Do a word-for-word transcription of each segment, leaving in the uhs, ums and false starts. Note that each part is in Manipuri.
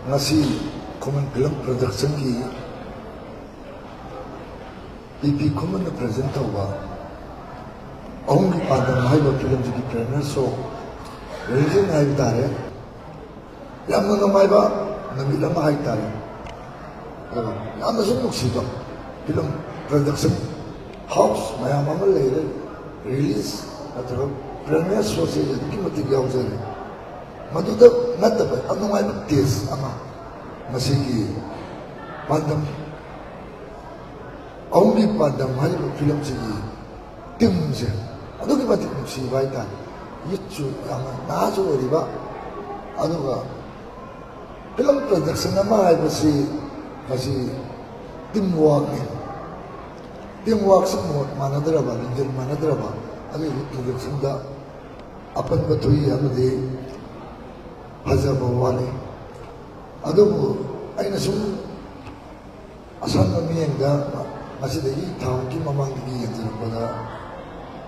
ꯉꯁꯤ ꯈꯨꯃꯟ ꯐꯤꯂꯝ ꯄ꯭ꯔꯗꯛꯁꯟꯒꯤ ꯄꯤ ꯄꯤ ꯈꯨꯃꯟꯅ ꯄ꯭ꯔꯖꯦꯟ ꯇꯧꯕ ꯑꯍꯨꯝꯒꯤ ꯄꯥꯟꯗꯝ ꯍꯥꯏꯕ ꯐꯤꯂꯝꯁꯤꯒꯤ ꯄ꯭ꯔꯤꯃꯤꯌꯔ ꯁꯣ ꯔꯤꯂꯤꯖꯤꯡ ꯍꯥꯏꯕ ꯇꯥꯔꯦ꯫ ꯌꯥꯝꯅ ꯅꯨꯡꯉꯥꯏꯕ ꯅꯨꯃꯤꯠ ꯑꯃ ꯍꯥꯏꯕ ꯇꯥꯔꯦ꯫ ꯑꯗꯨꯒ ꯌꯥꯝꯅꯁꯨ ꯅꯨꯡꯁꯤꯕ ꯐꯤꯂꯝ ꯄ꯭ꯔꯗꯛꯁꯟ ꯍꯥꯎꯁ ꯃꯌꯥꯝ ꯑꯃ ꯂꯩꯔꯦ꯫ ꯔꯤꯂꯤꯖ ꯅꯠꯇ꯭ꯔꯒ ꯄ꯭ꯔꯤꯃꯤꯌꯔ ꯁꯣꯁꯦ ꯑꯗꯨꯛꯀꯤ ꯃꯇꯤꯛ ꯌꯥꯎꯖꯔꯦ꯫ ꯃꯗꯨꯗ ꯅꯠꯇꯕ ꯌꯥꯝ ꯅꯨꯡꯉꯥꯏꯕ ꯇꯦꯁ ꯑꯃ ꯃꯁꯤꯒꯤ ꯄꯥꯟꯗꯝ ꯑꯍꯨꯝꯒꯤ ꯄꯥꯟꯗꯝ ꯍꯥꯏꯔꯤꯕ ꯐꯤꯂꯝꯁꯤꯒꯤ ꯇꯤꯝꯁꯦ ꯑꯗꯨꯛꯀꯤ ꯃꯇꯤꯛ ꯅꯨꯡꯁꯤꯕ ꯍꯥꯏꯇꯥꯔꯦ꯫ ꯌꯨꯠꯁꯨ ꯌꯥꯝꯅ ꯅꯍꯥꯁꯨ ꯑꯣꯏꯔꯤꯕ, ꯑꯗꯨꯒ ꯐꯤꯂꯝ ꯄ꯭ꯔꯗꯛꯁꯟ ꯑꯃ ꯍꯥꯏꯕꯁꯤ ꯃꯁꯤ ꯇꯤꯝ ꯋꯥꯔꯛꯅꯤ꯫ ꯇꯤꯝ ꯋꯥꯔꯛꯁꯤ ꯃꯣꯠ ꯃꯥꯟꯅꯗ꯭ꯔꯕ, ꯂꯤꯡꯖꯦꯜ ꯃꯥꯟꯅꯗ꯭ꯔꯕ, ꯑꯗꯨꯒꯤ ꯄ꯭ꯔꯗꯛꯁꯟꯗ ꯑꯄꯟꯕ ꯊꯣꯛꯏ ꯑꯃꯗꯤ ꯐꯖꯕ ꯋꯥꯠꯂꯤ꯫ ꯑꯗꯨꯕꯨ ꯑꯩꯅ ꯁꯨꯝ ꯑꯁꯪꯕ ꯃꯤꯠꯌꯦꯡꯗ ꯉꯁꯤꯗꯒꯤ ꯊꯥ ꯑꯍꯨꯝꯒꯤ ꯃꯃꯥꯡꯗꯒꯤ ꯌꯦꯡꯖꯔꯛꯄꯗ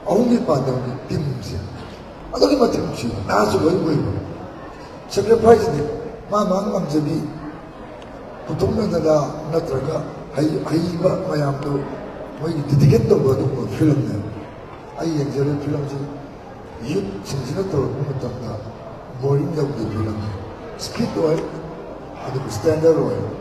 ꯑꯍꯨꯝꯒꯤ ꯄꯥꯟꯗꯝꯒꯤ ꯇꯤꯝꯁꯦ ꯑꯗꯨꯛꯀꯤ ꯃꯇꯤꯛ ꯅꯨꯡꯁꯤꯕ, ꯅꯍꯥꯁꯨ ꯂꯣꯏ ꯑꯣꯏꯕ꯫ ꯁꯦꯀ꯭ꯔꯤꯐꯥꯏꯁꯅꯤ, ꯃꯥ ꯃꯥ ꯉꯝꯖꯕꯤ ꯄꯨꯊꯣꯛꯅꯗꯅ ꯅꯠꯇ꯭ꯔꯒ ꯍꯩ-, ꯍꯩꯕ ꯃꯌꯥꯝꯗꯨ ꯃꯣꯏꯒꯤ ꯗꯤꯗꯤꯀꯦꯠ ꯇꯧꯕ ꯑꯗꯨꯒꯨꯝꯕ ꯐꯤꯂꯝꯅꯦꯕ꯫ ꯑꯩ ꯌꯦꯡꯖꯔꯦ ꯐꯤꯂꯝꯁꯤ, ꯌꯨꯠꯁꯤꯡꯁꯤꯅ ꯇꯧꯔꯛꯄ ꯃꯇꯝꯗ ꯕꯣꯔꯤꯡ ꯌꯥꯎꯗꯦ ꯐꯤꯂꯝꯁꯦ꯫ ꯁ꯭ꯄꯤꯠ ꯑꯣꯏ, ꯑꯗꯨꯒ ꯁ꯭ꯇꯦꯟꯗꯔꯗ ꯑꯣꯏ꯫